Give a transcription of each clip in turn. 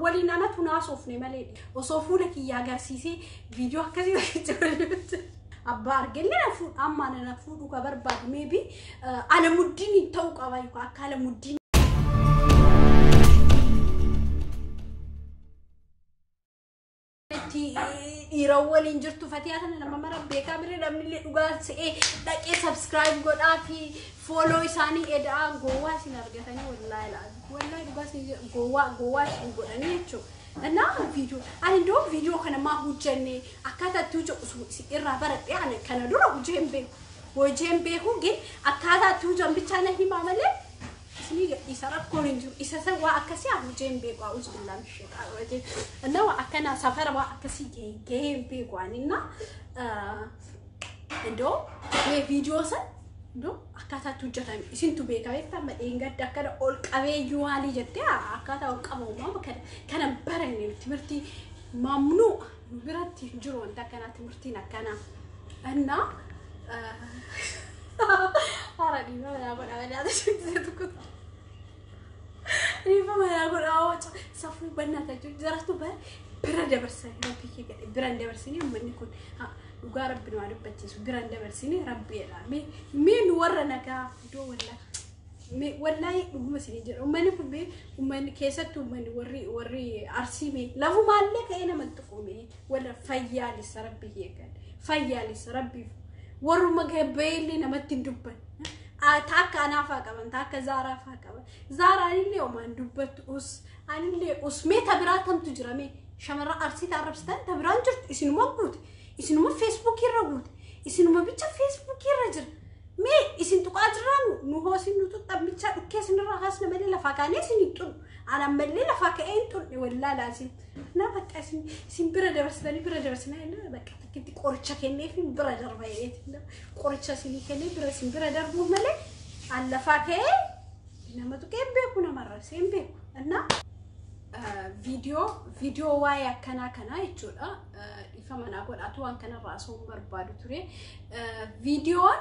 Waliin anatu naasofne malee osoo fuula kiyya agarsiisee viidiyoo akkasii abbaa argellee na fuudhu, amma na fuudhuu ka barbaadu maybe Alamuddiin ta'uu qaba yookaan akka Alamuddiin. Dhiira waliin jirtu Fatiyaa kana nama mara beekaa bire, namni illee dhugaa se'ee dhaqee subscribe godhaa fi follow isaanii eda'aa. Gowwaa isin argatanii, wallaahi laazi, wallaahi dhugaa isin gowwaa gowwaa isin godhanii jechuudha. Innaa viidiyoo ani iddoo viidiyoo kana maa hojjenne, akkaataa itti hojjetu isin irraa baradhee. Ani kana dura hojii hin beeku, hojii hin beeku, gin akkaataa itti hojjan bichaa na himaa malee isinii gadhiisa, rakkoon hin jiru. Isa san waa akkasii haa hojii hin beeku. A'uuzu billaahi min sheexaan rajiim. Innaa waa akkanaa safara waa akkasii gahee hin beeku ani. Innaa iddoo mee viidiyoo san iddoo akkaataa itti hojjetame isintu beeka, beektaa? Madheen gadda akkana ol qabeeyyuu maalii jettee akkaataa ol qabamu kana baranne. Timirtii mamnuu nu biratti hin jiru wanta akkanaa, timirtiin akkanaa. Innaa haara dhiifama naa godhaa, badhaasa tokko dhiifama naa godhaa. Safuu bannaa tachuun jaratu bara bira dabarsanii, rabbi kee gadhe bira hin dabarsinii. Uummanni kun dhugaa rabbi nu haa dubbachiisu, bira hin dabarsinii rabbiidha. Mee nu warra nagaa iddoo wallaahi, wallaahi dhuguma isin jedha, uummanni kun mee uummanni keessattuu uummanni warri Arsii mee lafumaallee ka'ee nama tuqu, mee warra fayyaalessa, rabbi kee gadhe fayyaalessa, rabbiif warruma gabbeellee namatti hin dubban. Taakka anaafaa qaban, taakka zaaraafaa qaban. Zaaraan illee homaan dubbattu us, anillee us. Mee ta biraa tamtu jira? Mee shamarran Arsii arrabsitan ta biraan jirtu isinuma guute, isinuma Feesbuukii irra guute, isinuma bicha Feesbuukii irra jira. Mee isin tuqaa jirraa? Nu hoosin nu tuxxan bichaa dhukkee isinirraa kaasna malee lafaa kaanee isin hin xunnu. Ani ammallee lafaa ka'ee hin xunne, wallaa laasim. Na bakka isin bira dabarsitanii bira dabarsinaa, bakka takkitti qoricha kenneef bira darba jedheeti. Qoricha isinii kennee bira isin bira darbuu malee an lafaa ka'ee nama tuqee hin beeku, nama arrabsee hin beeku. Innaa viidiyoo waa'ee akkanaa kanaa jechuudha. Dhiifama naa godhaatu, waan kanarraa osoo hin barbaadu ture. Viidiyoon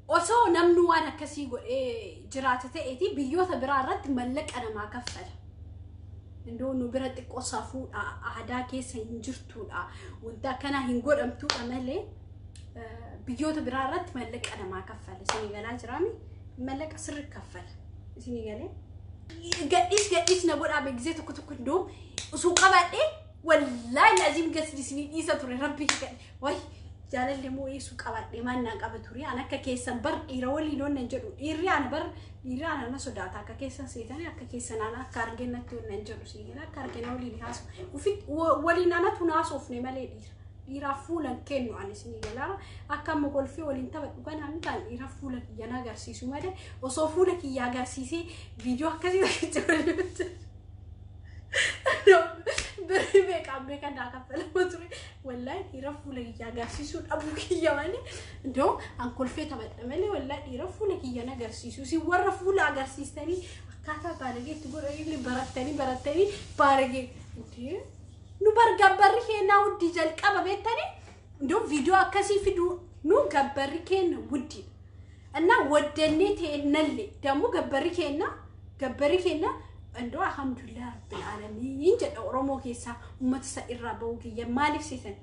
osoo namni waan akkasii godhee jiraate ta'eeti biyyoota biraa irratti mallaqa namaa kaffala. Indoo nu bira xiqqoo safuudha, aadaa keessa hin jirtuudha, wanta akkanaa hin godhamtuudha malee biyyoota biraa irratti mallaqa namaa kaffala. Isinii galaa jiraami? Mallaqa sirri kaffala. Isinii galee? Gadhiis gadhiis na godhaa beeksisee tokko tokko iddoo osoo qabadhee, wallaahi laziim gadi isinii dhiisa ture, rabbi gadhe. Wayi jaalalli immoo eessuu qabadhee maal naa qaba ture? An akka keessan bar dhiira waliin onna jedhu, dhiirri ana bar dhiirri ana na sodaata. Akka keessan seetanii akka keessan ana akka argennatti onna jedhu, siin akka argina waliin haasu ufitti waliin anatu naasofne malee dhiira dhiiraaf fuula kennu ani, isinii galaa? Akka amma kolfee waliin taphadhu kanaan mitaan dhiiraaf fuula kiyya na agarsiisu malee osoo fuula kiyya agarsiisee viidiyoo akkasii birrii meeqaan meeqa naa kaffalama ture. Wallaahi dhiira fuula kiyya agarsiisuu dhabuu kiyya malee, iddoo an kolfee taphadha malee, wallaahi dhiira fuula kiyya na agarsiisu. Isin warra fuula agarsiistanii akkaataa baalageetti godhanii barattanii barattanii baalagee nu bar gabbarri keenyaa wuddii jalqaba beektanii, iddoo viidiyoo akkasii fiduu nu gabbarri keenya wuddiidha. እና ወደኔ ተነል ደግሞ gabbarri keenya, gabbarri keenya indoo alhamdulillah rabbil aalamiin jedha. Oromoo keessaa uummata isa irraa bahuu kiyya maaliif seetan?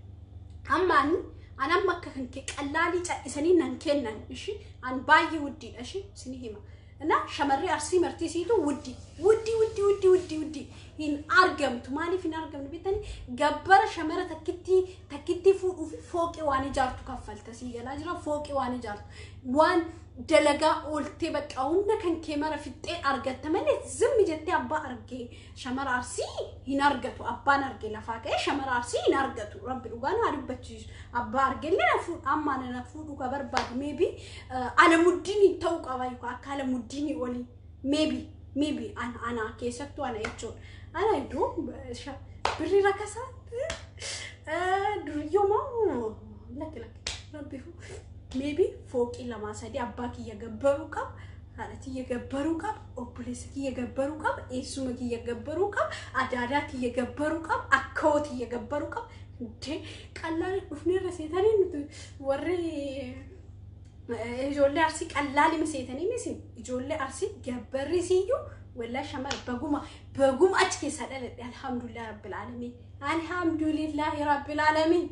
Amma ani an amma akka kan kee qallaalii cal'isanii nan kennan ishi, an baay'ee wuddiidha ishi isinii hima. እና shamarri Arsii martii siitu wuddii wuddii wuddii wuddii wuddii wuddii hin argamtu. Maaliif hin argamtu beektanii? Gabbara shamara takkittii takkittii fuudhuu fi fooqii waan ijaartu kaffalta, sii galaa jira? Fooqii waan ijaartu, waan dalagaa ooltee bakka humna kan kee mara fixxee argatta malee zimmi jettee abbaa argee shamara Arsii hin argatu. Abbaan argee lafaa ka'ee shamara Arsii hin argatu, rabbi dhugaa na dubbachiisu. Abbaa argellee na fuudhu, amma na fuudhuu ka barbaadu maybe Alamuddiin ta'uu qaba yookaan akka Alamuddiinii olii maybe ana ana keessattuu ana jechuudha. Ana iddoo birri rakasaa duriyyoomaa lakki lakki rabbi maybe fooqii lamaa sadii abbaa kiyya gabbaruu qaba. Haadha kiyya gabbaruu qaba. Obboleessa kiyya gabbaruu qaba. Eessuma kiyya gabbaruu qaba. Adaadaa kiyya gabbaruu qaba. Akkoo kiyya gabbaruu qaba. Qallaan dhufneerra seetanii nuti warri ijoollee Arsii qallaalima seetanii misin ijoollee Arsii gabbarri siyyuu Wallaahi shamara baguma baguma achi keessaa dhaladhe. Alhamdulillah rabbil aalamiin. Alhamdulillahi rabbil aalamiin.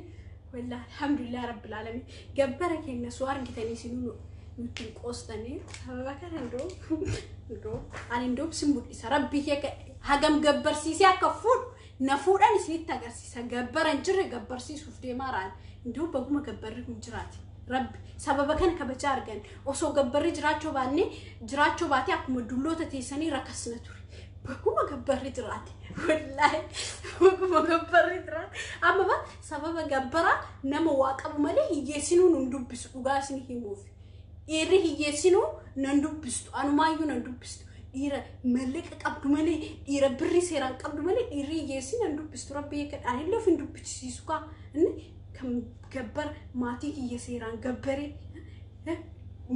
Wallaahi alhamdulillah rabbil aalamiin. Gabbara keenya soo argitanii isinuu nutti hin qoostanii. Sababa kana indoo ani indoo sin mul'isa. Rabbi kee hagam gabbarsiisee akka fuudhu na fuudhan isinitti agarsiisa. Gabbara hin jirre gabbarsiisuuf deemaa raan. Indoo baguma gabbarri kun jiraate. Rabbi sababa kana kabajaa argan. Osoo gabbarri jiraachuu baanne jiraachuu baate akkuma dulloota teessanii rakkasna ture. Baguma gabbarri jiraate. Wallaahi baguma gabbarri jiraate. Amma ba sababa gabbaraa nama waa qabu malee hiyyeessinuu nun dubbisu dhugaa isin himuuf. Dhiirri hiyyeessinuu nan dubbistu. Anumaayyuu nan dubbistu. Dhiira mallaqa qabdu malee dhiira birrii seeraan qabdu malee dhiirri hiyyeessi nan dubbistu. Rabbi eeggadhaan illee of hin dubbisiisu kaa. Inni kan gabbara maatii kiyya seeraan gabbaree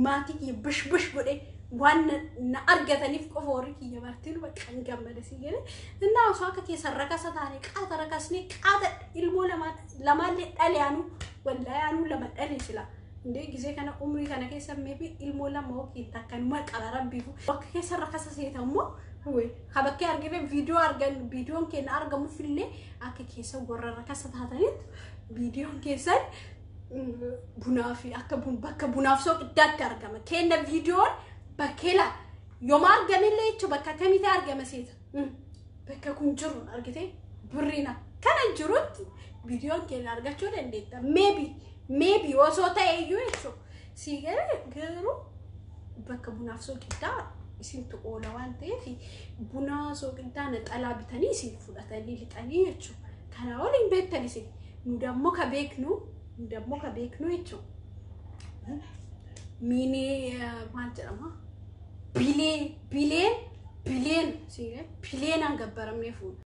maatii kiyya bish bish godhee waan na argataniif qofa warri kiyya martiin bakka hin gammada si jedhe. Innaa osoo akka keessan rakasa taane qaata rakasnee qaata ilmoo lamaallee dhale anuu wallaahi anuu lama dhale sila. Indee gisee kana umrii kana keessa meebi ilmoo lama yookiin takkanuma qaba rabbiifu. Bakka keessan rakasa seeta immoo ka bakkee argine viidiyoo argan viidiyoon keenya argamuuf illee akka keessa warra rakasa taatanitti viidiyoon keessan bunaa fi akka bakka bunaaf soqiddaatti argama. Kenna viidiyoon bakkeela yooma argamillee jechuun bakka akkamitti argama seeta. Bakka kun jiru argite birriin akkana jirutti viidiyoon keenya argachuu dandeetta. Maybe osoo ta'e iyyuu jechuudha. Si garuu bakka bunaaf soqiddaa isintu oola waan ta'eef buna soqiddaa naxalaa bitanii isin fudhatanii lixanii jechuudha. Kanaa ol hin beektan isin. Nu dammoo ka beeknu nu dammoo ka beeknu jechuudha. Miinii maal jedhama? Bilee bileen bileen bileenaan gabbaramnee fuudha.